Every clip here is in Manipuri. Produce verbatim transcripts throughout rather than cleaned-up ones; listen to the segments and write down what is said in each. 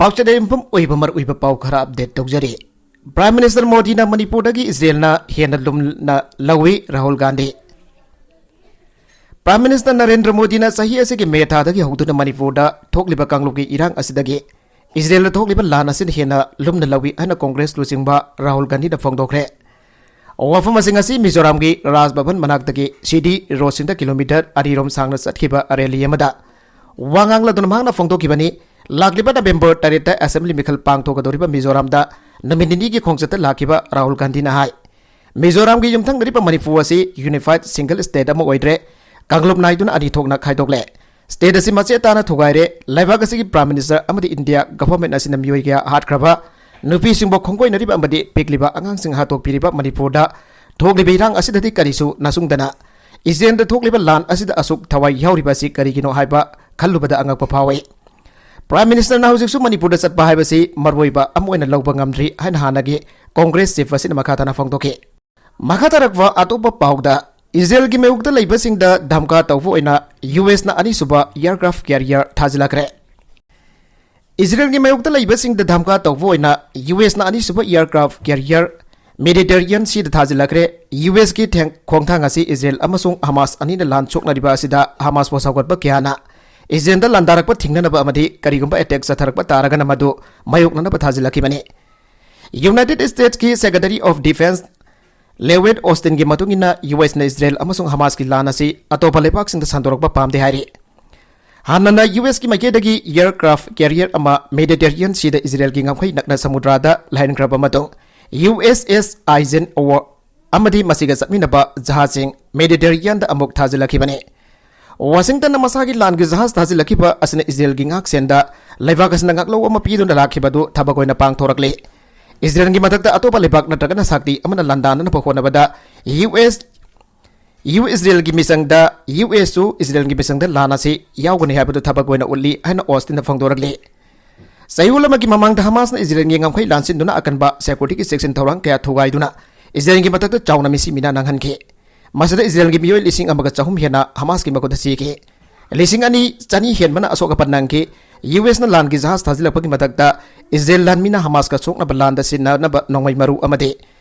ꯄꯥꯎꯆꯦꯗ ꯌꯨꯝꯐꯝ ꯑꯣꯏꯕ ꯃꯔꯨꯑꯣꯏꯕ ꯄꯥꯎ ꯈꯔ ꯑꯞꯗꯦꯠ ꯇꯧꯖꯔꯤ꯫ ꯄ꯭ꯔꯥꯏꯝ ꯃꯤꯅꯤꯁꯇꯔ ꯃꯣꯗꯤꯅ ꯃꯅꯤꯄꯨꯔꯗꯒꯤ ꯏꯖꯔꯦꯜꯅ ꯍꯦꯟꯅ ꯂꯨꯝꯅ ꯂꯧꯏ, ꯔꯥꯍꯨꯜ ꯒꯥꯟꯙꯤ꯫ ꯄ꯭ꯔꯥꯏꯝ ꯃꯤꯅꯤꯁꯇꯔ ꯅꯔꯦꯟꯗ꯭ꯔ ꯃꯣꯗꯤꯅ ꯆꯍꯤ ꯑꯁꯤꯒꯤ ꯃꯦ ꯊꯥꯗꯒꯤ ꯍꯧꯗꯨꯅ ꯃꯅꯤꯄꯨꯔꯗ ꯊꯣꯛꯂꯤꯕ ꯀꯥꯡꯂꯨꯞꯀꯤ ꯏꯔꯥꯡ ꯑꯁꯤꯗꯒꯤ ꯏꯖꯔꯦꯜꯗ ꯊꯣꯛꯂꯤꯕ ꯂꯥꯟ ꯑꯁꯤꯅ ꯍꯦꯟꯅ ꯂꯨꯝꯅ ꯂꯧꯏ ꯍꯥꯏꯅ ꯀꯣꯡꯒ꯭ꯔꯦꯁ ꯂꯨꯆꯤꯡꯕ ꯔꯥꯍꯨꯜ ꯒꯥꯟꯙꯤꯅ ꯐꯣꯡꯗꯣꯛꯈ꯭ꯔꯦ꯫ ꯋꯥꯐꯝ ꯑꯁꯤ ꯉꯁꯤ ꯃꯤꯖꯣꯔꯥꯝꯒꯤ ꯔꯥꯖ ꯚꯕꯟ ꯃꯅꯥꯛꯇꯒꯤ ꯁꯤ ꯗꯤ ꯔꯣꯗꯁꯤꯡꯗ ꯀꯤꯂꯣꯃꯤꯇꯔ ꯑꯅꯤ ꯔꯣꯝ ꯁꯥꯡꯅ ꯆꯠꯈꯤꯕ ꯔꯦꯂꯤ ꯑꯃꯗ ꯋꯥ ꯉꯥꯡꯂꯗꯨꯅ ꯃꯍꯥꯛꯅ ꯐꯣꯡꯗꯣꯛꯈꯤꯕꯅꯤ꯫ ꯂꯥꯛꯂꯤꯕ ꯅꯕꯦꯝꯕꯔ ꯇꯔꯦꯠꯇ ꯑꯦꯁꯦꯝꯕ꯭ꯂꯤ ꯃꯤꯈꯜ ꯄꯥꯡꯊꯣꯛꯀꯗꯧꯔꯤꯕ ꯃꯤꯖꯣꯔꯥꯝꯗ ꯅꯨꯃꯤꯠ ꯅꯤꯅꯤꯒꯤ ꯈꯣꯡꯆꯠꯇ ꯂꯥꯛꯈꯤꯕ ꯔꯥꯍꯨꯜ ꯒꯥꯟꯙꯤꯅ ꯍꯥꯏ, ꯃꯤꯖꯣꯔꯥꯝꯒꯤ ꯌꯨꯝꯊꯪꯅꯔꯤꯕ ꯃꯅꯤꯄꯨꯔ ꯑꯁꯤ ꯌꯨꯅꯤꯐꯥꯏꯗ ꯁꯤꯡꯒꯜ ꯁ꯭ꯇꯦꯠ ꯑꯃ ꯑꯣꯏꯗ꯭ꯔꯦ, ꯀꯥꯡꯂꯨꯞ ꯅꯥꯏꯗꯨꯅ ꯑꯅꯤ ꯊꯣꯛꯅ ꯈꯥꯏꯗꯣꯛꯂꯦ꯫ ꯁ꯭ꯇꯦꯠ ꯑꯁꯤ ꯃꯆꯦꯠ ꯇꯥꯅ ꯊꯨꯒꯥꯏꯔꯦ꯫ ꯂꯩꯕꯥꯛ ꯑꯁꯤꯒꯤ ꯄ꯭ꯔꯥꯏꯝ ꯃꯤꯅꯤꯁꯇꯔ ꯑꯃꯗꯤ ꯏꯟꯗꯤꯌꯥ ꯒꯚꯔꯟꯃꯦꯟꯠ ꯑꯁꯤꯅ ꯃꯤꯑꯣꯏ ꯀꯌꯥ ꯍꯥꯠꯈ꯭ꯔꯕ, ꯅꯨꯄꯤꯁꯤꯡꯕꯨ ꯈꯣꯡꯒꯣꯏꯅꯔꯤꯕ ꯑꯃꯗꯤ ꯄꯤꯛꯂꯤꯕ ꯑꯉꯥꯡꯁꯤꯡ ꯍꯥꯠꯇꯣꯛꯄꯤꯔꯤꯕ ꯃꯅꯤꯄꯨꯔꯗ ꯊꯣꯛꯂꯤꯕ ꯏꯔꯥꯡ ꯑꯁꯤꯗꯗꯤ ꯀꯔꯤꯁꯨ ꯅꯁꯨꯡꯗꯅ ꯏꯖꯔꯦꯜꯗ ꯊꯣꯛꯂꯤꯕ ꯂꯥꯟ ꯑꯁꯤꯗ ꯑꯁꯨꯛ ꯊꯋꯥꯏ ꯌꯥꯎꯔꯤꯕ ꯑꯁꯤ ꯀꯔꯤꯒꯤꯅꯣ ꯍꯥꯏꯕ ꯈꯜꯂꯨꯕꯗ ꯑꯉꯛꯄ ꯐꯥꯎꯏ꯫ ꯄ꯭ꯔꯥꯏꯝ ꯃꯤꯅꯤꯁꯇꯔꯅ ꯍꯧꯖꯤꯛꯁꯨ ꯃꯅꯤꯄꯨꯔꯗ ꯆꯠꯄ ꯍꯥꯏꯕꯁꯤ ꯃꯔꯨꯑꯣꯏꯕ ꯑꯃ ꯑꯣꯏꯅ ꯂꯧꯕ ꯉꯝꯗ꯭ꯔꯤ ꯍꯥꯏꯅ ꯍꯥꯟꯅꯒꯤ ꯀꯣꯡꯒ꯭ꯔꯦꯁ ꯆꯤꯐ ꯑꯁꯤꯅ ꯃꯈꯥ ꯇꯥꯅ ꯐꯣꯡꯗꯣꯛꯈꯤ꯫ ꯃꯈꯥ ꯇꯥꯔꯛꯄ ꯑꯇꯣꯞꯄ ꯄꯥꯎꯗ, ꯏꯖꯔꯦꯜꯒꯤ ꯃꯥꯌꯣꯛꯇ ꯂꯩꯕꯁꯤꯡꯗ ꯙꯝꯀꯥ ꯇꯧꯕ ꯑꯣꯏꯅ ꯌꯨ ꯑꯦꯁꯅ ꯑꯅꯤꯁꯨꯕ ꯑꯦꯌꯔꯀ꯭ꯔꯥꯐ ꯀꯦꯔꯤꯌꯔ ꯊꯥꯖꯤꯜꯂꯛꯈ꯭ꯔꯦ꯫ ꯏꯖꯔꯦꯜꯒꯤ ꯃꯥꯌꯣꯛꯇ ꯂꯩꯕꯁꯤꯡꯗ ꯙꯝꯀꯥ ꯇꯧꯕ ꯑꯣꯏꯅ ꯌꯨ ꯑꯦꯁꯅ ꯑꯅꯤꯁꯨꯕ ꯑꯦꯌꯔꯀ꯭ꯔꯥꯐ ꯀꯦꯔꯤꯌꯔ ꯃꯦꯗꯤꯇꯦꯔꯤꯌꯟ ꯁꯤꯗ ꯊꯥꯖꯤꯜꯂꯛꯈ꯭ꯔꯦ꯫ ꯌꯨ ꯑꯦꯁꯀꯤ ꯊꯦꯡ-, ꯈꯣꯡꯊꯥꯡ ꯑꯁꯤ ꯏꯖꯔꯦꯜ ꯑꯃꯁꯨꯡ ꯍꯃꯥꯁ ꯑꯅꯤꯅ ꯂꯥꯟ ꯁꯣꯛꯅꯔꯤꯕ ꯑꯁꯤꯗ ꯍꯃꯥꯁꯄꯨ ꯁꯧꯒꯠꯄ ꯀꯌꯥꯅ ꯏꯖꯔꯦꯜꯗ ꯂꯥꯟꯗꯥꯔꯛꯄ ꯊꯤꯡꯅꯅꯕ ꯑꯃꯗꯤ ꯀꯔꯤꯒꯨꯝꯕ ꯑꯦꯇꯦꯛ ꯆꯠꯊꯔꯛꯄ ꯇꯥꯔꯒꯅ ꯃꯗꯨ ꯃꯥꯌꯣꯛꯅꯅꯕ ꯊꯥꯖꯤꯜꯂꯛꯈꯤꯕꯅꯤ꯫ ꯌꯨꯅꯥꯏꯇꯦꯗ ꯁ꯭ꯇꯦꯠꯁꯀꯤ ꯁꯦꯀ꯭ꯔꯦꯇꯔꯤ ꯑꯣꯐ ꯗꯤꯐꯦꯟꯁ ꯂꯦꯋꯦꯗ ꯑꯣꯁꯇꯤꯟꯒꯤ ꯃꯇꯨꯡ ꯏꯟꯅ, ꯌꯨ ꯑꯦꯁꯅ ꯏꯖꯔꯦꯜ ꯑꯃꯁꯨꯡ ꯍꯃꯥꯁꯀꯤ ꯂꯥꯟ ꯑꯁꯤ ꯑꯇꯣꯞꯄ ꯂꯩꯕꯥꯛꯁꯤꯡꯗ ꯁꯟꯗꯣꯔꯛꯄ ꯄꯥꯝꯗꯦ ꯍꯥꯏꯔꯤ꯫ ꯍꯥꯟꯅꯅ ꯌꯨ ꯑꯦꯁꯀꯤ ꯃꯥꯏꯀꯩꯗꯒꯤ ꯑꯦꯌꯔꯀ꯭ꯔꯥꯐ ꯀꯦꯔꯤꯌꯔ ꯑꯃ ꯃꯦꯗꯤꯇꯦꯔꯤꯌꯟ ꯁꯤꯗ ꯏꯖꯔꯦꯜꯒꯤ ꯉꯝꯈꯩ ꯅꯛꯅ ꯁꯃꯨꯗ꯭ꯔꯗ ꯂꯩꯍꯟꯈ꯭ꯔꯕ ꯃꯇꯨꯡ, ꯌꯨ ꯑꯦꯁ ꯑꯦꯁ ꯑꯥꯏꯖꯦꯟꯑꯣꯋꯔ ꯑꯃꯗꯤ ꯃꯁꯤꯒ ꯆꯠꯃꯤꯟꯅꯕ ꯖꯍꯥꯖꯁꯤꯡ ꯃꯦꯗꯤꯇꯦꯔꯤꯌꯟꯗ ꯑꯃꯨꯛ ꯊꯥꯖꯤꯜꯂꯛꯈꯤꯕꯅꯤ꯫ ꯋꯥꯁꯤꯡꯇꯟꯅ ꯃꯁꯥꯒꯤ ꯂꯥꯟꯒꯤ ꯖꯍꯥꯖ ꯊꯥꯖꯤꯜꯂꯛꯈꯤꯕ ꯑꯁꯤꯅ ꯏꯖꯔꯦꯜꯒꯤ ꯉꯥꯛꯁꯦꯟꯗ ꯂꯩꯕꯥꯛ ꯑꯁꯤꯅ ꯉꯥꯛꯂꯧ ꯑꯃ ꯄꯤꯗꯨꯅ ꯂꯥꯛꯈꯤꯕꯗꯨ ꯊꯕꯛ ꯑꯣꯏꯅ ꯄꯥꯡꯊꯣꯔꯛꯂꯤ꯫ ꯏꯖꯔꯦꯜꯒꯤ ꯃꯊꯛꯇ ꯑꯇꯣꯞꯄ ꯂꯩꯕꯥꯛ ꯅꯠꯇ꯭ꯔꯒꯅ ꯁꯛꯇꯤ ꯑꯃꯅ ꯂꯥꯟꯗꯥꯅꯅꯕ ꯍꯣꯠꯅꯕꯗ ꯌꯨ ꯑꯦꯁ, ꯌꯨ ꯏꯖꯔꯦꯜꯒꯤ ꯃꯤꯆꯪꯗ, ꯌꯨ ꯑꯦꯁꯁꯨ ꯏꯖꯔꯦꯜꯒꯤ ꯃꯤꯆꯪꯗ ꯂꯥꯟ ꯑꯁꯤ ꯌꯥꯎꯒꯅꯤ ꯍꯥꯏꯕꯗꯨ ꯊꯕꯛ ꯑꯣꯏꯅ ꯎꯠꯂꯤ ꯍꯥꯏꯅ ꯑꯣꯁꯇꯤꯟꯅ ꯐꯣꯡꯗꯣꯔꯛꯂꯤ꯫ ꯆꯌꯣꯜ ꯑꯃꯒꯤ ꯃꯃꯥꯡꯗ ꯍꯃꯥꯁꯅ ꯏꯖꯔꯦꯜꯒꯤ ꯉꯝꯈꯩ ꯂꯥꯟꯁꯤꯟꯗꯨꯅ ꯑꯀꯟꯕ ꯁꯦꯀ꯭ꯌꯨꯔꯤꯇꯤꯒꯤ ꯆꯦꯛꯁꯤꯟ ꯊꯧꯔꯥꯡ ꯀꯌꯥ ꯊꯨꯒꯥꯏꯗꯨꯅ ꯏꯖꯔꯦꯜꯒꯤ ꯃꯊꯛꯇ ꯆꯥꯎꯅ ꯃꯤꯁꯤ ꯃꯤꯅꯥ ꯅꯪꯍꯟꯈꯤ꯫ ꯃꯁꯤꯗ ꯏꯖꯔꯦꯜꯒꯤ ꯃꯤꯑꯣꯏ ꯂꯤꯁꯤꯡ ꯑꯃꯒ ꯆꯍꯨꯝ ꯍꯦꯟꯅ ꯍꯃꯥꯁꯀꯤ ꯃꯈꯨꯠꯇ ꯁꯤꯈꯤ꯫ ꯂꯤꯁꯤꯡ ꯑꯅꯤ ꯆꯅꯤ ꯍꯦꯟꯕꯅ ꯑꯁꯣꯛ ꯑꯄꯟ ꯅꯪꯈꯤ꯫ ꯌꯨ ꯑꯦꯁꯅ ꯂꯥꯟꯒꯤ ꯖꯍꯥꯖ ꯊꯥꯖꯤꯜꯂꯛꯄꯒꯤ ꯃꯊꯛꯇ ꯏꯖꯔꯦꯜ ꯂꯥꯟꯃꯤꯅ ꯍꯃꯥꯁꯀ ꯁꯣꯛꯅꯕ ꯂꯥꯟꯗ ꯁꯤꯖꯤꯟꯅꯅꯕ ꯅꯣꯡꯃꯩ ꯃꯔꯨ ꯑꯃꯗꯤ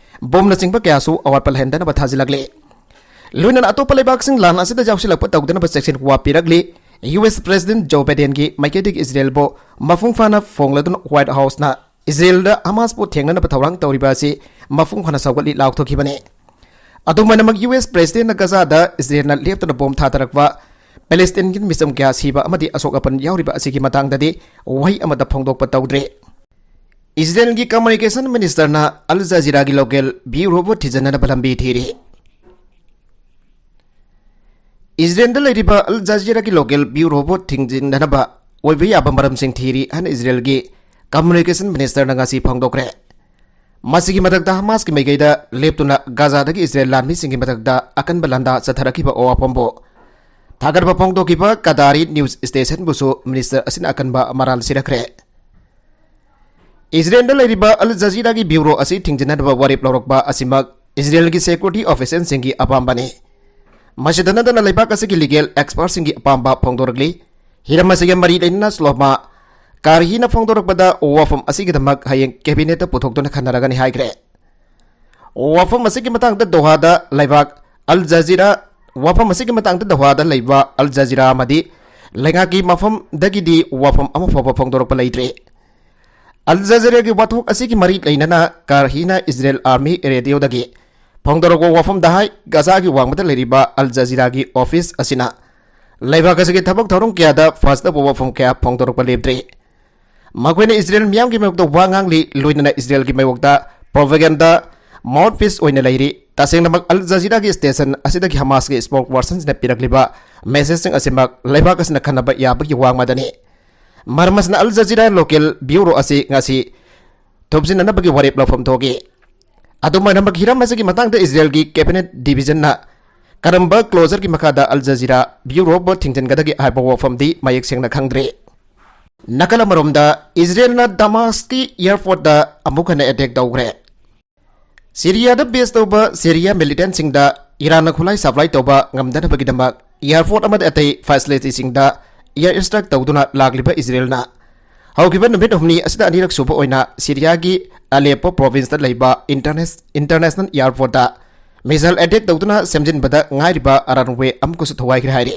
ꯕꯣꯝꯅꯆꯤꯡꯕ ꯀꯌꯥꯁꯨ ꯑꯋꯥꯠꯄ ꯂꯩꯍꯟꯗꯅꯕ ꯊꯥꯖꯤꯜꯂꯛꯂꯤ꯫ ꯂꯣꯏꯅꯅ ꯑꯇꯣꯞꯄ ꯂꯩꯕꯥꯛꯁꯤꯡ ꯂꯥꯟ ꯑꯁꯤꯗ ꯌꯥꯎꯁꯤꯜꯂꯛꯄ ꯇꯧꯗꯅꯕ ꯆꯦꯛꯁꯤꯟ ꯋꯥ ꯄꯤꯔꯛꯂꯤ꯫ ꯌꯨ ꯑꯦꯁ ꯄ꯭ꯔꯦꯁꯤꯗꯦꯟꯠ ꯖꯣ ꯕꯥꯏꯗꯦꯟꯒꯤ ꯃꯥꯏꯀꯩꯗꯒꯤ ꯏꯖꯔꯦꯜꯕꯨ ꯃꯄꯨꯡ ꯐꯥꯅ ꯐꯣꯡꯂꯗꯨꯅ ꯋꯥꯏꯠ ꯍꯥꯎꯁꯅ ꯏꯖꯔꯦꯜꯗ ꯍꯃꯥꯁꯄꯨ ꯊꯦꯡꯅꯅꯕ ꯊꯧꯔꯥꯡ ꯇꯧꯔꯤꯕ ꯑꯁꯤ ꯃꯄꯨꯡ ꯐꯥꯅ ꯁꯧꯒꯠꯂꯤ ꯂꯥꯎꯊꯣꯛꯈꯤꯕꯅꯤ꯫ ꯑꯗꯨꯃꯥꯏꯅꯃꯛ ꯌꯨ ꯑꯦꯁ ꯄ꯭ꯔꯦꯁꯤꯗꯦꯟꯠꯅ ꯒꯖꯥꯗ ꯏꯖꯔꯦꯜꯅ ꯂꯦꯞꯇꯅ ꯕꯣꯝ ꯊꯥꯗꯔꯛꯄ ꯄꯦꯂꯦꯁꯇꯤꯟꯒꯤ ꯃꯤꯆꯝ ꯀꯌꯥ ꯁꯤꯕ ꯑꯃꯗꯤ ꯑꯁꯣꯛ ꯑꯄꯟ ꯌꯥꯎꯔꯤꯕ ꯑꯁꯤꯒꯤ ꯃꯇꯥꯡꯗꯗꯤ ꯋꯥꯍꯩ ꯑꯃꯠꯇ ꯐꯣꯡꯗꯣꯛꯄ ꯇꯧꯗ꯭ꯔꯤ꯫ ꯏꯖꯔꯦꯜꯒꯤ ꯀꯝꯃꯨꯅꯤꯀꯦꯁꯟ ꯃꯤꯅꯤꯁꯇꯔꯅ ꯑꯜ ꯖꯖꯤꯔꯥꯒꯤ ꯂꯣꯀꯦꯜ ꯕ꯭ꯌꯨꯔꯣꯕꯨ ꯊꯤꯖꯤꯟꯅꯅꯕ ꯂꯝꯕꯤ ꯊꯤꯔꯤ꯫ ꯏꯖꯔꯦꯜꯗ ꯂꯩꯔꯤꯕ ꯑꯜ ꯖꯖꯤꯔꯥꯒꯤ ꯂꯣꯀꯦꯜ ꯕ꯭ꯌꯨꯔꯣꯕꯨ ꯊꯤꯡꯖꯤꯟꯅꯅꯕ ꯑꯣꯏꯕ ꯌꯥꯕ ꯃꯔꯝꯁꯤꯡ ꯊꯤꯔꯤ ꯍꯥꯏꯅ ꯏꯖꯔꯦꯜꯒꯤ ꯀꯝꯃꯨꯅꯤꯀꯦꯁꯟ ꯃꯤꯅꯤꯁꯇꯔꯅ ꯉꯁꯤ ꯐꯣꯡꯗꯣꯛꯈ꯭ꯔꯦ꯫ ꯃꯁꯤꯒꯤ ꯃꯊꯛꯇ ꯍꯃꯥꯁꯀꯤ ꯃꯥꯏꯀꯩꯗ ꯂꯦꯞꯇꯨꯅ ꯒꯥꯖꯥꯗꯒꯤ ꯏꯖꯔꯦꯜ ꯂꯥꯟꯃꯤꯁꯤꯡꯒꯤ ꯃꯊꯛꯇ ꯑꯀꯟꯕ ꯂꯥꯟꯗꯥ ꯆꯠꯊꯔꯛꯈꯤꯕ ꯋꯥꯐꯝꯕꯨ ꯊꯥꯒꯠꯄ ꯐꯣꯡꯗꯣꯛꯈꯤꯕ ꯀꯇꯥꯔꯤ ꯅ꯭ꯌꯨꯁ ꯁ꯭ꯇꯦꯁꯟꯕꯨꯁꯨ ꯃꯤꯅꯤꯁꯇꯔ ꯑꯁꯤꯅ ꯑꯀꯟꯕ ꯃꯔꯥꯜ ꯁꯤꯔꯛꯈ꯭ꯔꯦ꯫ ꯏꯖꯔꯦꯜꯗ ꯂꯩꯔꯤꯕ ꯑꯜ ꯖꯖꯤꯔꯥꯒꯤ ꯕ꯭ꯌꯨꯔꯣ ꯑꯁꯤ ꯊꯤꯡꯖꯤꯟꯅꯅꯕ ꯋꯥꯔꯦꯞ ꯂꯧꯔꯛꯄ ꯑꯁꯤꯃꯛ ꯏꯖꯔꯦꯜꯒꯤ ꯁꯦꯀ꯭ꯌꯨꯔꯤꯇꯤ ꯑꯣꯐꯤꯁꯤꯌꯦꯜꯁꯤꯡꯒꯤ ꯑꯄꯥꯝꯕꯅꯤ꯫ ꯃꯁꯤꯗ ꯅꯠꯇꯅ ꯂꯩꯕꯥꯛ ꯑꯁꯤꯒꯤ ꯂꯤꯒꯦꯜ ꯑꯦꯛꯁꯄꯔꯠꯁꯤꯡꯒꯤ ꯑꯄꯥꯝꯕ ꯐꯣꯡꯗꯣꯔꯛꯂꯤ꯫ ꯍꯤꯔꯝ ꯑꯁꯤꯒ ꯃꯔꯤ ꯂꯩꯅꯅ ꯁ꯭ꯂꯣꯃꯥ ꯀꯥꯔꯍꯤꯅ ꯐꯣꯡꯗꯣꯔꯛꯄꯗ ꯋꯥꯐꯝ ꯑꯁꯤꯒꯤꯗꯃꯛ ꯍꯌꯦꯡ ꯀꯦꯕꯤꯅꯦꯠꯇ ꯄꯨꯊꯣꯛꯇꯨꯅ ꯈꯟꯅꯔꯒꯅꯤ ꯍꯥꯏꯈ꯭ꯔꯦ꯫ ꯋꯥꯐꯝ ꯑꯁꯤꯒꯤ ꯃꯇꯥꯡꯗ ꯗꯣꯍꯥꯗ ꯂꯩꯕꯥꯛ ꯑꯜ ꯖꯖꯤꯔꯥ, ꯋꯥꯐꯝ ꯑꯁꯤꯒꯤ ꯃꯇꯥꯡꯗ ꯗꯣꯍꯥꯗ ꯂꯩꯕ ꯑꯜ ꯖꯖꯤꯔꯥ ꯑꯃꯗꯤ ꯂꯩꯉꯥꯛꯀꯤ ꯃꯐꯝꯗꯒꯤꯗꯤ ꯋꯥꯐꯝ ꯑꯃ ꯐꯥꯎꯕ ꯐꯣꯡꯗꯣꯔꯛꯄ ꯂꯩꯇ꯭ꯔꯤ꯫ ꯑꯜ ꯖꯖꯤꯔꯥꯒꯤ ꯋꯥꯊꯣꯛ ꯑꯁꯤꯒꯤ ꯃꯔꯤ ꯂꯩꯅꯅ ꯀꯥꯔꯍꯤꯅ ꯏꯖꯔꯦꯜ ꯑꯥꯔꯃꯤ ꯔꯦꯗꯤꯑꯣꯗꯒꯤ ꯐꯣꯡꯗꯣꯔꯛꯄ ꯋꯥꯐꯝꯗ ꯍꯥꯏ, ꯒꯖꯥꯒꯤ ꯋꯥꯡꯃꯗ ꯂꯩꯔꯤꯕ ꯑꯜ ꯖꯖꯤꯔꯥꯒꯤ ꯑꯣꯐꯤꯁ ꯑꯁꯤꯅ ꯂꯩꯕꯥꯛ ꯑꯁꯤꯒꯤ ꯊꯕꯛ ꯊꯧꯔꯝ ꯀꯌꯥꯗ ꯐꯥꯁꯇꯕ ꯋꯥꯐꯝ ꯀꯌꯥ ꯐꯣꯡꯗꯣꯔꯛꯄ ꯂꯦꯞꯇ꯭ꯔꯤ꯫ ꯃꯈꯣꯏꯅ ꯏꯖꯔꯦꯜ ꯃꯤꯌꯥꯝꯒꯤ ꯃꯥꯌꯣꯛꯇ ꯋꯥ ꯉꯥꯡꯂꯤ, ꯂꯣꯏꯅꯅ ꯏꯖꯔꯦꯜꯒꯤ ꯃꯥꯌꯣꯛꯇ ꯄ꯭ꯔꯣꯄꯥꯒꯦꯟꯗꯥ ꯃꯥꯎꯠꯄꯤꯁ ꯑꯣꯏꯅ ꯂꯩꯔꯤ꯫ ꯇꯁꯦꯡꯅꯃꯛ ꯑꯜ ꯖꯖꯤꯔꯥꯒꯤ ꯁ꯭ꯇꯦꯁꯟ ꯑꯁꯤꯗꯒꯤ ꯍꯃꯥꯁꯀꯤ ꯁ꯭ꯄꯣꯛꯄꯔꯁꯟꯁꯤꯡꯅ ꯄꯤꯔꯛꯂꯤꯕ ꯃꯦꯁꯦꯖꯁꯤꯡ ꯑꯁꯤꯃꯛ ꯂꯩꯕꯥꯛ ꯑꯁꯤꯅ ꯈꯟꯅꯕ ꯌꯥꯕꯒꯤ ꯋꯥꯡꯃꯗꯅꯤ꯫ ꯃꯔꯝ ꯑꯁꯤꯅ ꯑꯜ ꯖꯖꯤꯔꯥ ꯂꯣꯀꯦꯜ ꯕ꯭ꯌꯨꯔꯣ ꯑꯁꯤ ꯉꯁꯤ ꯊꯨꯞꯆꯤꯟꯅꯅꯕꯒꯤ ꯋꯥꯔꯦꯞ ꯂꯧꯐꯝ ꯊꯣꯛꯏ꯫ ꯑꯗꯨꯃꯥꯏꯅꯃꯛ ꯍꯤꯔꯝ ꯑꯁꯤꯒꯤ ꯃꯇꯥꯡꯗ ꯏꯖꯔꯦꯜꯒꯤ ꯀꯦꯕꯤꯅꯦꯠ ꯗꯤꯚꯤꯖꯟꯅ ꯀꯔꯝꯕ ꯀ꯭ꯂꯣꯖꯔꯒꯤ ꯃꯈꯥꯗ ꯑꯜ ꯖꯖꯤꯔꯥ ꯕ꯭ꯌꯨꯔꯣꯕꯨ ꯊꯤꯡꯖꯤꯟꯒꯗꯒꯦ ꯍꯥꯏꯕ ꯋꯥꯐꯝꯗꯤ ꯃꯌꯦꯛ ꯁꯦꯡꯅ ꯈꯪꯗ꯭ꯔꯤ꯫ ꯅꯥꯀꯜ ꯑꯃꯔꯣꯝꯗ ꯏꯖꯔꯦꯜꯅ ꯗꯃꯥꯁꯀꯤ ꯑꯦꯌꯔꯄꯣꯔꯠꯇ ꯑꯃꯨꯛ ꯍꯟꯅ ꯑꯦꯇꯦꯛ ꯇꯧꯈ꯭ꯔꯦ꯫ ꯁꯤꯔꯤꯌꯥꯗ ꯕꯦꯁ ꯇꯧꯕ ꯁꯤꯔꯤꯌꯥ ꯃꯤꯂꯤꯇꯦꯟꯠꯁꯤꯡꯗ ꯏꯔꯥꯟꯅ ꯈꯨꯠꯂꯥꯏ ꯁꯄ꯭ꯂꯥꯏ ꯇꯧꯕ ꯉꯝꯗꯅꯕꯒꯤꯗꯃꯛ ꯑꯦꯌꯥꯔꯄꯣꯔꯠ ꯑꯃꯗꯤ ꯑꯇꯩ ꯐꯦꯁꯤꯂꯤꯇꯤꯁꯤꯡꯗ ꯑꯦꯌꯔ ꯁ꯭ꯇ꯭ꯔꯥꯏꯛ ꯇꯧꯗꯨꯅ ꯂꯥꯛꯂꯤꯕ ꯏꯖꯔꯦꯜꯅ ꯍꯧꯈꯤꯕ ꯅꯨꯃꯤꯠ ꯍꯨꯝꯅꯤ ꯑꯁꯤꯗ ꯑꯅꯤꯔꯛ ꯁꯨꯕ ꯑꯣꯏꯅ ꯁꯤꯔꯤꯌꯥꯒꯤ ꯑꯂꯦꯞꯄꯣ ꯄ꯭ꯔꯣꯚꯤꯟꯁꯇ ꯂꯩꯕ ꯏꯟꯇꯔꯅꯦꯁ-, ꯏꯟꯇꯔꯅꯦꯁꯅꯦꯜ ꯑꯦꯌꯥꯔꯄꯣꯔꯠꯇ ꯃꯤꯁꯥꯏꯜ ꯑꯦꯇꯦꯛ ꯇꯧꯗꯨꯅ ꯁꯦꯝꯖꯤꯟꯕꯗ ꯉꯥꯏꯔꯤꯕ ꯔꯟꯋꯦ ꯑꯃꯨꯛꯀꯁꯨ ꯊꯨꯒꯥꯏꯈ꯭ꯔꯦ ꯍꯥꯏꯔꯤ꯫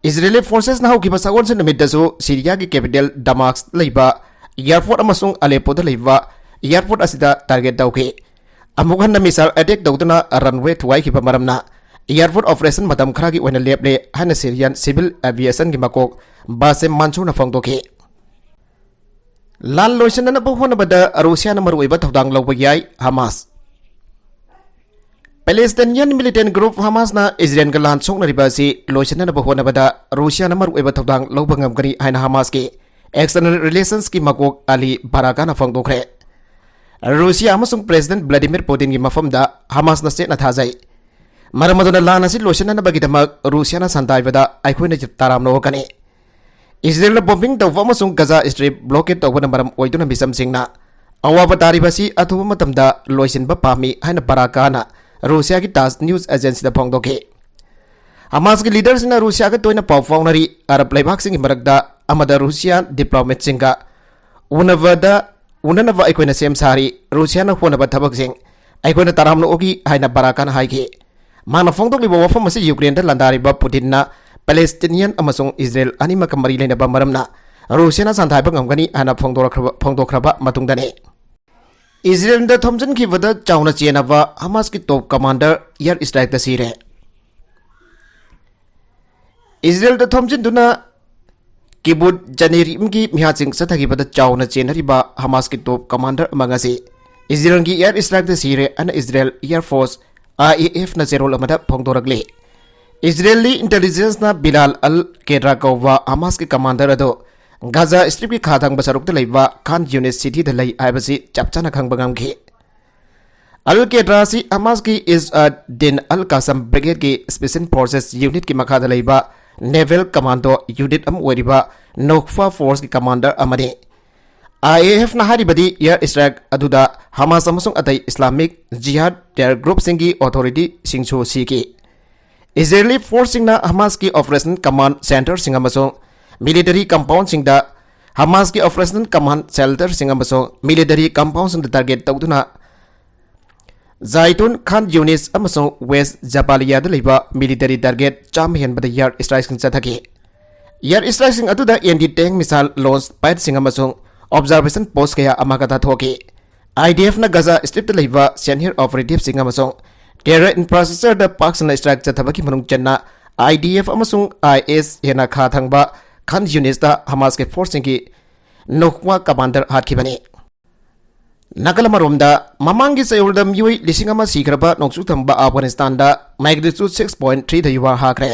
ꯏꯖꯔꯦꯂꯤ ꯐꯣꯔꯁꯦꯁꯅ ꯍꯧꯈꯤꯕ ꯁꯒꯣꯜꯁꯦꯟ ꯅꯨꯃꯤꯠꯇꯁꯨ ꯁꯤꯔꯤꯌꯥꯒꯤ ꯀꯦꯄꯤꯇꯦꯜ ꯗꯃꯥꯁꯛꯇ ꯂꯩꯕ ꯑꯦꯌꯥꯔꯄꯣꯔꯠ ꯑꯃꯁꯨꯡ ꯑꯂꯦꯞꯄꯣꯗ ꯂꯩꯕ ꯑꯦꯌꯥꯔꯄꯣꯔꯠ ꯑꯁꯤꯗ ꯇꯥꯔꯒꯦꯠ ꯇꯧꯈꯤ꯫ ꯑꯃꯨꯛ ꯍꯟꯅ ꯃꯤꯁꯥꯏꯜ ꯑꯦꯇꯦꯛ ꯇꯧꯗꯨꯅ ꯔꯟꯋꯦ ꯊꯨꯒꯥꯏꯈꯤꯕ ꯃꯔꯝꯅ ꯑꯦꯌꯥꯔꯄꯣꯔꯠ ꯑꯣꯄꯔꯦꯁꯟ ꯃꯇꯝ ꯈꯔꯒꯤ ꯑꯣꯏꯅ ꯂꯦꯞꯂꯦ ꯍꯥꯏꯅ ꯁꯤꯔꯤꯌꯥꯟ ꯁꯤꯚꯤꯜ ꯑꯦꯚꯤꯌꯦꯁꯟꯒꯤ ꯃꯀꯣꯛ ꯕꯥꯁꯦꯝ ꯃꯥꯟꯁꯨꯔꯅ ꯐꯣꯡꯗꯣꯛꯈꯤ꯫ ꯂꯥꯟ ꯂꯣꯏꯁꯤꯟꯅꯅꯕ ꯍꯣꯠꯅꯕꯗ ꯔꯨꯁꯤꯌꯥꯅ ꯃꯔꯨꯑꯣꯏꯕ ꯊꯧꯗꯥꯡ ꯂꯧꯕ ꯌꯥꯏ, ꯍꯃꯥꯁ꯫ ꯄꯦꯂꯦꯁꯇꯤꯅꯤꯌꯟ ꯃꯤꯂꯤꯇꯦꯟ ꯒ꯭ꯔꯨꯞ ꯍꯃꯥꯁꯅ ꯏꯖꯔꯦꯜꯒ ꯂꯥꯟ ꯁꯣꯛꯅꯔꯤꯕ ꯑꯁꯤ ꯂꯣꯏꯁꯤꯟꯅꯅꯕ ꯍꯣꯠꯅꯕꯗ ꯔꯨꯁꯤꯌꯥꯅ ꯃꯔꯨꯑꯣꯏꯕ ꯊꯧꯗꯥꯡ ꯂꯧꯕ ꯉꯝꯒꯅꯤ ꯍꯥꯏꯅ ꯍꯃꯥꯁꯀꯤ ꯑꯦꯛꯁꯇꯔꯅꯦꯜ ꯔꯤꯂꯦꯁꯟꯁꯀꯤ ꯃꯀꯣꯛ ꯑꯂꯤ ꯕꯥꯔꯥꯀꯥꯅ ꯐꯣꯡꯗꯣꯛꯈ꯭ꯔꯦ꯫ ꯔꯨꯁꯤꯌꯥ ꯑꯃꯁꯨꯡ ꯄ꯭ꯔꯦꯁꯤꯗꯦꯟꯠ ꯚ꯭ꯂꯥꯗꯤꯃꯤꯔ ꯄꯨꯇꯤꯟꯒꯤ ꯃꯐꯝꯗ ꯍꯃꯥꯁꯅ ꯆꯦꯠꯅ ꯊꯥꯖꯩ꯫ ꯃꯔꯝ ꯑꯗꯨꯅ ꯂꯥꯟ ꯑꯁꯤ ꯂꯣꯏꯁꯤꯟꯅꯅꯕꯒꯤꯗꯃꯛ ꯔꯨꯁꯤꯌꯥꯅ ꯁꯟꯗꯥꯏꯕꯗ ꯑꯩꯈꯣꯏꯅ ꯇꯔꯥꯝꯅ ꯑꯣꯛꯀꯅꯤ꯫ ꯏꯖꯔꯦꯜꯅ ꯕꯣꯝꯕꯤꯡ ꯇꯧꯕ ꯑꯃꯁꯨꯡ ꯒꯖꯥ ꯁ꯭ꯇ꯭ꯔꯤꯞ ꯕ꯭ꯂꯣꯀꯦꯗ ꯇꯧꯕꯅ ꯃꯔꯝ ꯑꯣꯏꯗꯨꯅ ꯃꯤꯆꯝꯁꯤꯡꯅ ꯑꯋꯥꯕ ꯇꯥꯔꯤꯕ ꯑꯁꯤ ꯑꯊꯨꯕ ꯃꯇꯝꯗ ꯂꯣꯏꯁꯤꯟꯕ ꯄꯥꯝꯃꯤ ꯍꯥꯏꯅ ꯕꯥꯔꯥꯀꯥꯅ ꯔꯨꯁꯤꯌꯥꯒꯤ ꯇꯥꯁ ꯅ꯭ꯌꯨꯁ ꯑꯦꯖꯦꯟꯁꯤꯗ ꯐꯣꯡꯗꯣꯛꯈꯤ꯫ ꯍꯃꯥꯁꯀꯤ ꯂꯤꯗꯔꯁꯤꯡꯅ ꯔꯨꯁꯤꯌꯥꯒ ꯇꯣꯏꯅ ꯄꯥꯎ ꯐꯥꯎꯅꯔꯤ꯫ ꯑꯔꯕ ꯂꯩꯕꯥꯛꯁꯤꯡꯒꯤ ꯃꯔꯛꯇ ꯑꯃꯗ ꯔꯨꯁꯤꯌꯥ ꯗꯤꯄ꯭ꯂꯣꯃꯦꯠꯁꯤꯡꯒ ꯎꯅꯕꯗ, ꯎꯅꯅꯕ ꯑꯩꯈꯣꯏꯅ ꯁꯦꯝ ꯁꯥꯔꯤ꯫ ꯔꯨꯁꯤꯌꯥꯅ ꯍꯣꯠꯅꯕ ꯊꯕꯛꯁꯤꯡ ꯑꯩꯈꯣꯏꯅ ꯇꯔꯥꯝꯅ ꯑꯣꯛꯏ ꯍꯥꯏꯅ ꯕꯥꯔꯥꯀꯥꯅ ꯍꯥꯏꯈꯤ꯫ ꯃꯥꯅ ꯐꯣꯡꯗꯣꯛꯂꯤꯕ ꯋꯥꯐꯝ ꯑꯁꯤ ꯌꯨꯀ꯭ꯔꯦꯟꯗ ꯂꯥꯟꯗꯥꯔꯤꯕ ꯄꯨꯇꯤꯟꯅ ꯄꯦꯂꯦꯁꯇꯤꯅꯤꯌꯟ ꯑꯃꯁꯨꯡ ꯏꯖꯔꯦꯜ ꯑꯅꯤꯃꯛꯀ ꯃꯔꯤ ꯂꯩꯅꯕ ꯃꯔꯝꯅ ꯔꯨꯁꯤꯌꯥꯅ ꯁꯟꯗꯥꯏꯕ ꯉꯝꯒꯅꯤ ꯍꯥꯏꯅ ꯐꯣꯡꯗꯣꯔꯛꯈ꯭ꯔꯕ, ꯐꯣꯡꯗꯣꯛꯈ꯭ꯔꯕ ꯃꯇꯨꯡꯗꯅꯤ꯫ ꯏꯖꯔꯦꯜꯗ ꯊꯣꯝꯖꯤꯟꯈꯤꯕꯗ ꯆꯥꯎꯅ ꯆꯦꯟꯅꯕ ꯍꯃꯥꯁꯀꯤ ꯇꯣꯞ ꯀꯃꯥꯟꯗꯔ ꯑꯦꯌꯔ ꯁ꯭ꯇ꯭ꯔꯥꯏꯛꯇ ꯁꯤꯔꯦ꯫ ꯏꯖꯔꯦꯜꯗ ꯊꯣꯝꯖꯤꯟꯗꯨꯅ ꯀꯤꯕꯨꯠ ꯖꯅꯦꯔꯤꯝꯒꯤ ꯃꯤꯍꯥꯠꯁꯤꯡ ꯆꯠꯊꯈꯤꯕꯗ ꯆꯥꯎꯅ ꯆꯦꯟꯅꯔꯤꯕ ꯍꯃꯥꯁꯀꯤ ꯇꯣꯞ ꯀꯃꯥꯟꯗꯔ ꯑꯃ ꯉꯁꯤ ꯏꯖꯔꯦꯜꯒꯤ ꯑꯦꯌꯔ ꯁ꯭ꯇ꯭ꯔꯥꯏꯛꯇ ꯁꯤꯔꯦ ꯍꯥꯏꯅ Israel air force, I A ꯑꯦꯐꯅ ꯆꯦꯔꯣꯜ ꯑꯃꯗ ꯐꯣꯡꯗꯣꯔꯛꯂꯤ꯫ ꯏꯖꯔꯦꯜꯂꯤ ꯏꯟꯇꯦꯂꯤꯖꯦꯟꯁꯅ ꯕꯤꯂꯥꯜ ꯑꯜ ꯀꯦꯗ꯭ꯔꯥ ꯀꯧꯕ ꯍꯃꯥꯁꯀꯤ ꯀꯃꯥꯟꯗꯔ ꯑꯗꯨ ꯒꯥꯖꯥ ꯁ꯭ꯇ꯭ꯔꯤꯞꯀꯤ ꯈꯥ ꯊꯪꯕ ꯁꯔꯨꯛꯇ ꯂꯩꯕ ꯈꯥꯟ ꯌꯨꯅꯤꯁ ꯁꯤꯇꯤꯗ ꯂꯩ ꯍꯥꯏꯕꯁꯤ ꯆꯞ ꯆꯥꯅ ꯈꯪꯕ ꯉꯝꯈꯤ꯫ ꯑꯜ ꯀꯦꯗ꯭ꯔꯥ ꯑꯁꯤ ꯍꯃꯥꯁꯀꯤ ꯏꯖ ꯑ ꯗꯤꯟ ꯑꯜ ꯀꯥꯁꯝ ꯕ꯭ꯔꯤꯒꯦꯗꯀꯤ ꯁ꯭ꯄꯦꯁꯤꯌꯦꯜ ꯐꯣꯔꯁꯦꯁ ꯌꯨꯅꯤꯠꯀꯤ ꯃꯈꯥꯗ ꯂꯩꯕ ꯅꯦꯚꯦꯜ ꯀꯃꯥꯟꯗꯣ ꯌꯨꯅꯤꯠ ꯑꯃ ꯑꯣꯏꯔꯤꯕ ꯅꯣꯛꯐꯥ ꯐꯣꯔꯁꯀꯤ ꯀꯃꯥꯟꯗꯔ ꯑꯃꯅꯤ꯫ ꯑꯥꯏ ꯑꯦ ꯑꯦꯐꯅ ꯍꯥꯏꯔꯤꯕꯗꯤ ꯑꯦꯌꯔ ꯁ꯭ꯇ꯭ꯔꯥꯏꯛ ꯑꯗꯨꯗ ꯍꯃꯥꯁ ꯑꯃꯁꯨꯡ ꯑꯇꯩ ꯏꯁꯂꯥꯃꯤꯛ ꯖꯤꯍꯥꯗ ꯇꯦꯔꯔ ꯒ꯭ꯔꯨꯞꯁꯤꯡꯒꯤ ꯑꯣꯊꯣꯔꯤꯇꯤꯁꯤꯡꯁꯨ ꯁꯤꯈꯤ꯫ ꯏꯖꯔꯦꯂꯤ ꯐꯣꯔꯁꯁꯤꯡꯅ ꯍꯃꯥꯁꯀꯤ ꯑꯣꯄꯔꯦꯁꯟ ꯀꯃꯥꯟ ꯁꯦꯟꯇꯔꯁꯤꯡ ꯑꯃꯁꯨꯡ ꯃꯤꯂꯤꯇꯔꯤ ꯀꯝꯄꯥꯎꯟꯁꯤꯡꯗ ꯍꯃꯥꯁꯀꯤ ꯑꯣꯄꯔꯦꯁꯟ ꯀꯃꯥꯟ ꯁꯦꯟꯇꯔꯁꯤꯡ ꯑꯃꯁꯨꯡ ꯃꯤꯂꯤꯇꯔꯤ ꯀꯝꯄꯥꯎꯟꯁꯤꯡꯗ ꯇꯥꯔꯒꯦꯠ ꯇꯧꯗꯨꯅ ꯖꯥꯏꯇꯨꯟ, ꯈꯥꯟ ꯌꯨꯅꯤꯁ ꯑꯃꯁꯨꯡ ꯋꯦꯁ ꯖꯕꯥꯂꯤꯌꯥꯗ ꯂꯩꯕ ꯃꯤꯂꯤꯇꯔꯤ ꯇꯥꯔꯒꯦꯠ ꯆꯥꯝꯃ ꯍꯦꯟꯕꯗ ꯏꯌꯥꯔ ꯏꯁꯇ꯭ꯔꯥꯏꯛꯁꯤꯡ ꯆꯠꯊꯈꯤ꯫ ꯏꯌꯥꯔ ꯏꯁꯇ꯭ꯔꯥꯏꯛꯁꯤꯡ ꯑꯗꯨꯗ ꯑꯦꯟꯇꯤ ꯇꯦꯡ ꯃꯤꯁꯥꯏꯜ ꯂꯣꯟꯆ ꯄꯦꯗꯁꯤꯡ ꯑꯃꯁꯨꯡ ꯑꯣꯕꯖꯥꯔꯕꯦꯁꯟ ꯄꯣꯁ ꯀꯌꯥ ꯑꯃ ꯈꯛꯇ ꯊꯣꯛꯈꯤ꯫ ꯑꯥꯏ ꯗꯤ ꯑꯦꯐꯅ ꯒꯖꯥ ꯁ꯭ꯇ꯭ꯔꯤꯞꯇ ꯂꯩꯕ ꯁꯦꯅꯤꯌꯔ ꯑꯣꯄꯔꯦꯇꯤꯚꯁꯤꯡ ꯑꯃꯁꯨꯡ ꯇꯦꯔꯔ ꯏꯟꯐ꯭ꯔꯥꯁ꯭ꯇ꯭ꯔꯛꯆꯔꯗ ꯄꯥꯛ ꯁꯟꯅ ꯏꯁꯇ꯭ꯔꯥꯏꯛ ꯆꯠꯊꯕꯒꯤ ꯃꯅꯨꯡ ꯆꯟꯅ ꯑꯥꯏ ꯗꯤ ꯑꯦꯐ ꯑꯃꯁꯨꯡ ꯑꯥꯏ ꯑꯦꯁ ꯍꯦꯟꯅ ꯈꯥ ꯊꯪꯕ ꯈꯥꯟ ꯌꯨꯅꯤꯁꯇ ꯍꯃꯥꯁꯀꯤ ꯐꯣꯔꯁꯁꯤꯡꯒꯤ ꯅꯨꯈ꯭ꯋꯥ ꯀꯃꯥꯟꯗꯔ ꯍꯥꯠꯈꯤꯕꯅꯤ꯫ ꯅꯥꯀꯜ ꯑꯃꯔꯣꯝꯗ, ꯃꯃꯥꯡꯒꯤ ꯆꯌꯣꯜꯗ ꯃꯤꯑꯣꯏ ꯂꯤꯁꯤꯡ ꯑꯃ ꯁꯤꯈ꯭ꯔꯕ ꯅꯣꯡꯆꯨꯞ ꯊꯪꯕ ꯑꯐꯒꯥꯅꯤꯁꯇꯥꯟꯗ magnitude six point three ꯗ ꯌꯨꯍꯥꯔ ꯍꯥꯈ꯭ꯔꯦ꯫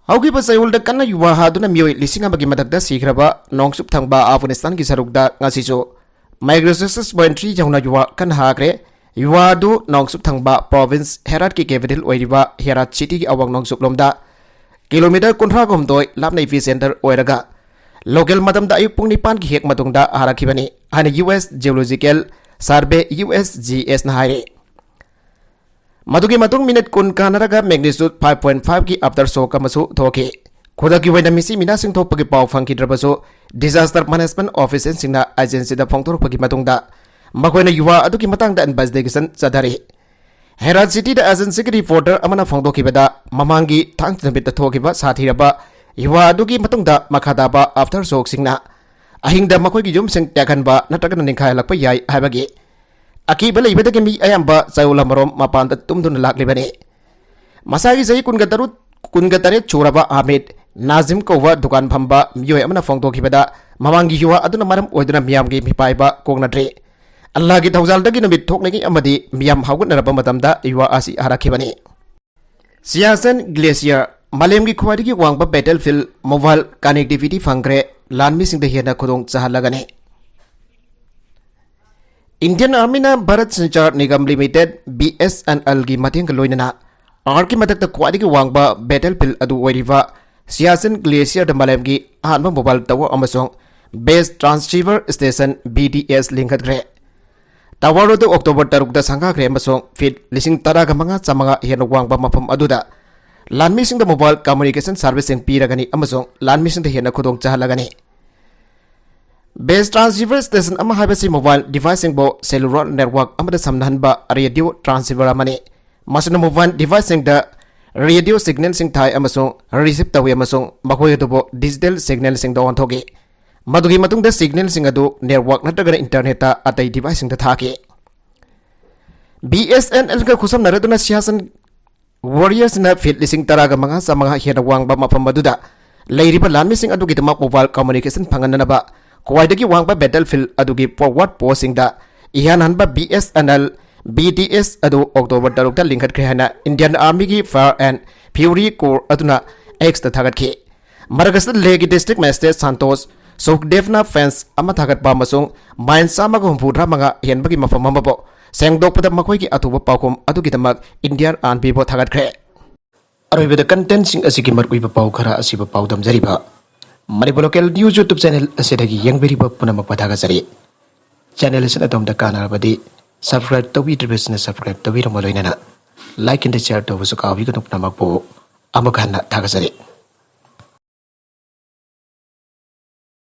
ꯍꯧꯈꯤꯕ ꯆꯌꯣꯜꯗ ꯀꯟꯅ ꯌꯨꯍꯥꯔ ꯍꯥꯗꯨꯅ ꯃꯤꯑꯣꯏ ꯂꯤꯁꯤꯡ ꯑꯃꯒꯤ ꯃꯊꯛꯇ ꯁꯤꯈ꯭ꯔꯕ ꯅꯣꯡꯆꯨꯞ ꯊꯪꯕ ꯑꯐꯒꯥꯅꯤꯁꯇꯥꯟꯒꯤ ꯁꯔꯨꯛꯇ ꯉꯁꯤꯁꯨ magnitude six point three ꯌꯧꯅ ꯌꯨꯍꯥꯔ ꯀꯟꯅ ꯍꯥꯈ꯭ꯔꯦ꯫ ꯌꯨꯍꯥꯔ ꯑꯗꯨ ꯅꯣꯡꯆꯨꯞ ꯊꯪꯕ ꯄ꯭ꯔꯣꯚꯤꯟꯁ ꯍꯦꯔꯥꯠꯀꯤ ꯀꯦꯄꯤꯇꯦꯜ ꯑꯣꯏꯔꯤꯕ ꯍꯦꯔꯥꯠ ꯁꯤꯇꯤꯒꯤ ꯑꯋꯥꯡ ꯅꯣꯡꯆꯨꯞꯂꯣꯝꯗ ꯀꯤꯂꯣꯃꯤꯇꯔ ꯀꯨꯟꯊ꯭ꯔꯥꯒ ꯍꯨꯝꯗꯣꯏ ꯂꯥꯞꯅ ꯏꯄꯤ ꯁꯦꯟꯇꯔ ꯑꯣꯏꯔꯒ, ꯂꯣꯀꯦꯜ ꯃꯇꯝꯗ ꯑꯌꯨꯛ ꯄꯨꯡ ꯅꯤꯄꯥꯟꯒꯤ ꯍꯦꯛ ꯃꯇꯨꯡꯗ ꯍꯥꯔꯛꯈꯤꯕꯅꯤ ꯍꯥꯏꯅ U S geological survey, U S G ꯑꯦꯁꯅ ꯍꯥꯏꯔꯤ꯫ ꯃꯗꯨꯒꯤ ꯃꯇꯨꯡ ꯃꯤꯅꯤꯠ ꯀꯨꯟ ꯀꯥꯟꯅꯔꯒ magnitude five point five ꯒꯤ ꯑꯥꯐꯇꯔ ꯁꯣꯛ ꯑꯃꯁꯨ ꯊꯣꯛꯈꯤ꯫ ꯈꯨꯗꯛꯀꯤ ꯑꯣꯏꯅ ꯃꯤꯆꯤ ꯃꯤꯅꯥꯁꯤꯡ ꯊꯣꯛꯄꯒꯤ ꯄꯥꯎ ꯐꯪꯈꯤꯗ꯭ꯔꯕꯁꯨ, disaster management officialꯁꯤꯡꯅ ꯑꯦꯖꯦꯟꯁꯤꯗ ꯐꯣꯡꯗꯣꯔꯛꯄꯒꯤ ꯃꯇꯨꯡꯗ ꯃꯈꯣꯏꯅ ꯌꯨꯍꯥꯔ ꯑꯗꯨꯒꯤ ꯃꯇꯥꯡꯗ investigation ꯆꯠꯊꯔꯤ꯫ ꯍꯦꯔꯥꯠ ꯁꯤꯇꯤꯗ ꯑꯦꯖꯦꯟꯁꯤꯒꯤ ꯔꯤꯄꯣꯔꯇꯔ ꯑꯃꯅ ꯐꯣꯡꯗꯣꯛꯈꯤꯕꯗ, ꯃꯃꯥꯡꯒꯤ ꯊꯥꯡꯖ ꯅꯨꯃꯤꯠꯇ ꯊꯣꯛꯈꯤꯕ ꯁꯥꯊꯤꯔꯕ ꯌꯨꯍꯥꯔ ꯑꯗꯨꯒꯤ ꯃꯇꯨꯡꯗ ꯃꯈꯥ ꯇꯥꯕ ꯑꯥꯐꯇꯔ ꯁꯣꯛꯁꯤꯡꯅ ꯑꯍꯤꯡꯗ ꯃꯈꯣꯏꯒꯤ ꯌꯨꯝꯁꯤꯡ ꯇꯦꯛꯍꯟꯕ ꯅꯠꯇ꯭ꯔꯒꯅ ꯅꯤꯡꯈꯥꯏꯍꯜꯂꯛꯄ ꯌꯥꯏ ꯍꯥꯏꯕꯒꯤ ꯑꯀꯤꯕ ꯂꯩꯕꯗꯒꯤ ꯃꯤ ꯑꯌꯥꯝꯕ ꯆꯌꯣꯜ ꯑꯃꯔꯣꯝ ꯃꯄꯥꯟꯗ ꯇꯨꯝꯗꯨꯅ ꯂꯥꯛꯂꯤꯕꯅꯤ꯫ ꯃꯁꯥꯒꯤ ꯆꯍꯤ ꯀꯨꯟꯒ ꯇꯔꯨꯛ, ꯀꯨꯟꯒ ꯇꯔꯦꯠ ꯁꯨꯔꯕ ꯍꯥꯃꯤꯗ ꯅꯥꯖꯤꯝ ꯀꯧꯕ ꯗꯨꯀꯥꯟ ꯐꯝꯕ ꯃꯤꯑꯣꯏ ꯑꯃꯅ ꯐꯣꯡꯗꯣꯛꯈꯤꯕꯗ, ꯃꯃꯥꯡꯒꯤ ꯌꯨꯍꯥꯔ ꯑꯗꯨꯅ ꯃꯔꯝ ꯑꯣꯏꯗꯨꯅ ꯃꯤꯌꯥꯝꯒꯤ ꯃꯤꯄꯥꯏꯕ ꯀꯣꯛꯅꯗ꯭ꯔꯤ꯫ ꯑꯜꯂꯥꯍꯒꯤ ꯊꯧꯖꯥꯜꯗꯒꯤ ꯅꯨꯃꯤꯠ ꯊꯣꯛꯂꯤꯉꯩ ꯑꯃꯗꯤ ꯃꯤꯌꯥꯝ ꯍꯧꯒꯠꯅꯔꯕ ꯃꯇꯝꯗ ꯌꯨꯍꯥꯔ ꯑꯁꯤ ꯍꯥꯔꯛꯈꯤꯕꯅꯤ꯫ ꯁꯤꯌꯥꯆꯦꯟ ꯒ꯭ꯂꯦꯁꯤꯌꯔ, ꯃꯥꯂꯦꯝꯒꯤ ꯈ꯭ꯋꯥꯏꯗꯒꯤ ꯋꯥꯡꯕ battlefield, mobile connectivity ꯐꯪꯈ꯭ꯔꯦ, ꯂꯥꯟꯃꯤꯁꯤꯡꯗ ꯍꯦꯟꯅ ꯈꯨꯗꯣꯡ ꯆꯥꯍꯜꯂꯒꯅꯤ꯫ ꯏꯟꯗꯤꯌꯟ ꯑꯥꯔꯃꯤꯅ Bharat Sanchar Nigam limited, B S N ꯑꯦꯜꯒꯤ ꯃꯇꯦꯡꯒ ꯂꯣꯏꯅꯅ ꯑꯥꯔꯠꯀꯤ ꯃꯊꯛꯇ ꯈ꯭ꯋꯥꯏꯗꯒꯤ ꯋꯥꯡꯕ battlefield ꯑꯗꯨ ꯑꯣꯏꯔꯤꯕ ꯁꯤꯌꯥꯆꯤꯟ ꯒ꯭ꯂꯦꯁꯤꯌꯔꯗ ꯃꯥꯂꯦꯝꯒꯤ ꯑꯍꯥꯟꯕ mobile tower ꯑꯃꯁꯨꯡ base transceiver station, B T S, ꯂꯤꯡꯈꯠꯈ꯭ꯔꯦ꯫ ꯇꯋꯥꯔ ꯑꯗꯨ ꯑꯣꯛꯇꯣꯕꯔ ꯇꯔꯨꯛꯇ ꯁꯪꯒꯥꯈ꯭ꯔꯦ ꯑꯃꯁꯨꯡ ꯐꯤꯠ ꯂꯤꯁꯤꯡ ꯇꯔꯥꯒ ꯃꯉꯥ ꯆꯥꯃꯉꯥ ꯍꯦꯟꯅ ꯋꯥꯡꯕ ꯃꯐꯝ ꯑꯗꯨꯗ ꯂꯥꯟꯃꯤꯁꯤꯡꯗ ꯃꯣꯕꯥꯏꯜ ꯀꯝꯃ꯭ꯌꯨꯅꯤꯀꯦꯁꯟ ꯁꯔꯚꯤꯁꯁꯤꯡ ꯄꯤꯔꯒꯅꯤ ꯑꯃꯁꯨꯡ ꯂꯥꯟꯃꯤꯁꯤꯡꯗ ꯍꯦꯟꯅ ꯈꯨꯗꯣꯡ ꯆꯥꯍꯜꯂꯒꯅꯤ꯫ ꯕꯦꯁ ꯇ꯭ꯔꯥꯟꯁꯁꯤꯚꯔ ꯁ꯭ꯇꯦꯁꯟ ꯑꯃ ꯍꯥꯏꯕꯁꯤ ꯃꯣꯕꯥꯏꯜ ꯗꯤꯚꯥꯏꯁꯁꯤꯡꯕꯨ ꯁꯦꯂꯨꯂꯔ ꯅꯦꯠꯋꯥꯔꯛ ꯑꯃꯗ ꯁꯝꯅꯍꯟꯕ ꯔꯦꯗꯤꯑꯣ ꯇ꯭ꯔꯥꯟꯁꯁꯤꯚꯔ ꯑꯃꯅꯤ꯫ ꯃꯁꯤꯅ ꯃꯣꯕꯥꯏꯜ ꯗꯤꯚꯥꯏꯁꯁꯤꯡꯗ ꯔꯦꯗꯤꯑꯣ ꯁꯤꯒꯅꯦꯜꯁꯤꯡ ꯊꯥꯏ ꯑꯃꯁꯨꯡ ꯔꯤꯁꯤꯞ ꯇꯧꯏ ꯑꯃꯁꯨꯡ ꯃꯈꯣꯏ ꯑꯗꯨꯕꯨ ꯗꯤꯖꯤꯇꯦꯜ ꯁꯤꯒꯅꯦꯜꯁꯤꯡꯗ ꯑꯣꯟꯊꯣꯛꯏ꯫ ꯃꯗꯨꯒꯤ ꯃꯇꯨꯡꯗ ꯁꯤꯒꯅꯦꯜꯁꯤꯡ ꯑꯗꯨ ꯅꯦꯠꯋꯥꯔꯛ ꯅꯠꯇ꯭ꯔꯒꯅ ꯏꯟꯇꯔꯅꯦꯠꯇ ꯑꯇꯩ ꯗꯤꯚꯥꯏꯁꯁꯤꯡꯗ ꯊꯥꯈꯤ꯫ ꯕꯤ ꯑꯦꯁ ꯑꯦꯟ ꯑꯦꯜꯒ ꯈꯨꯠꯁꯝꯅꯔꯗꯨꯅ ꯁꯤꯌꯥꯆꯟ ꯋꯥꯔꯤꯌꯔꯁꯤꯅ ꯐꯤꯠ ꯂꯤꯁꯤꯡ ꯇꯔꯥꯒ ꯃꯉꯥ ꯆꯥꯃꯉꯥ ꯍꯦꯟꯅ ꯋꯥꯡꯕ ꯃꯐꯝ ꯑꯗꯨꯗ ꯂꯩꯔꯤꯕ ꯂꯥꯟꯃꯤꯁꯤꯡ ꯑꯗꯨꯒꯤꯗꯃꯛ ꯃꯣꯕꯥꯏꯜ ꯀꯝꯃ꯭ꯌꯨꯅꯤꯀꯦꯁꯟ ꯐꯪꯍꯟꯅꯅꯕ ꯈ꯭ꯋꯥꯏꯗꯒꯤ ꯋꯥꯡꯕ ꯕꯦꯇꯜ ꯐꯤꯜꯗ ꯑꯗꯨꯒꯤ ꯐꯣꯔꯋꯥꯔꯗ ꯄꯣꯁꯁꯤꯡꯗ ꯏꯍꯥꯟ ꯍꯥꯟꯕ B S N L B T S ꯑꯗꯨ ꯑꯣꯛꯇꯣꯕꯔ ꯇꯔꯨꯛꯇ ꯂꯤꯡꯈꯠꯈ꯭ꯔꯦ ꯍꯥꯏꯅ ꯏꯟꯗꯤꯌꯟ ꯑꯥꯔꯃꯤꯒꯤ ꯐꯥꯌꯔ ꯑꯦꯟ ꯐ꯭ꯌꯨꯔꯤ ꯀꯣꯔ ꯑꯗꯨꯅ ꯑꯦꯛꯁꯇ ꯊꯥꯒꯠꯈꯤ꯫ ꯃꯔꯛ ꯑꯁꯤꯗ ꯂꯦꯍꯒꯤ ꯗꯤꯁꯇ꯭ꯔꯤꯛ ꯃꯦꯖꯤꯁꯇ꯭ꯔꯦꯠ ꯁꯥꯟꯇꯣꯁ ꯁꯨꯈꯗꯦꯕꯅ ꯐꯦꯟꯁ ꯑꯃ ꯊꯥꯒꯠꯄ ꯑꯃꯁꯨꯡ ꯃꯥꯏꯜ ꯆꯥꯝꯃꯒ ꯍꯨꯝꯐꯨꯇꯔꯥ ꯃꯉꯥ ꯍꯦꯟꯕꯒꯤ ꯃꯐꯝ ꯑꯃꯕꯨ ꯁꯦꯡꯗꯣꯛꯄꯗ ꯃꯈꯣꯏꯒꯤ ꯑꯊꯨꯕ ꯄꯥꯎꯈꯨꯝ ꯑꯗꯨꯒꯤꯗꯃꯛ ꯏꯟꯗꯤꯌꯟ ꯑꯥꯔꯃꯤꯕꯨ ꯊꯥꯒꯠꯈ꯭ꯔꯦ꯫ ꯑꯔꯣꯏꯕꯗ ꯀꯟꯇꯦꯟꯁꯤꯡ ꯑꯁꯤꯒꯤ ꯃꯔꯨꯑꯣꯏꯕ ꯄꯥꯎ ꯈꯔ ꯑꯁꯤꯕꯨ ꯄꯥꯎꯗꯝꯖꯔꯤꯕ Manipur local news YouTube channel ꯑꯁꯤꯗꯒꯤ ꯌꯦꯡꯕꯤꯔꯤꯕ ꯄꯨꯝꯅꯃꯛꯄꯨ ꯊꯥꯒꯠꯆꯔꯤ꯫ ꯆꯦꯅꯦꯜ ꯑꯁꯤꯅ ꯑꯗꯣꯝꯗ ꯀꯥꯟꯅꯔꯕꯗꯤ ꯁꯕꯁꯀ꯭ꯔꯥꯏꯕ ꯇꯧꯕꯤꯗ꯭ꯔꯤꯕꯁꯤꯡꯅ ꯁꯕꯁꯀ꯭ꯔꯥꯏꯕ ꯇꯧꯕꯤꯔꯝꯕ ꯂꯣꯏꯅꯅ ꯂꯥꯏꯛ ꯑꯦꯟ ꯁꯤꯌꯔ ꯇꯧꯕꯁꯨ ꯀꯥꯎꯕꯤꯒꯅꯨ꯫ ꯄꯨꯝꯅꯃꯛꯄꯨ ꯑꯃꯨꯛ ꯍꯟꯅ ꯊꯥꯒꯠꯆꯔꯤ꯫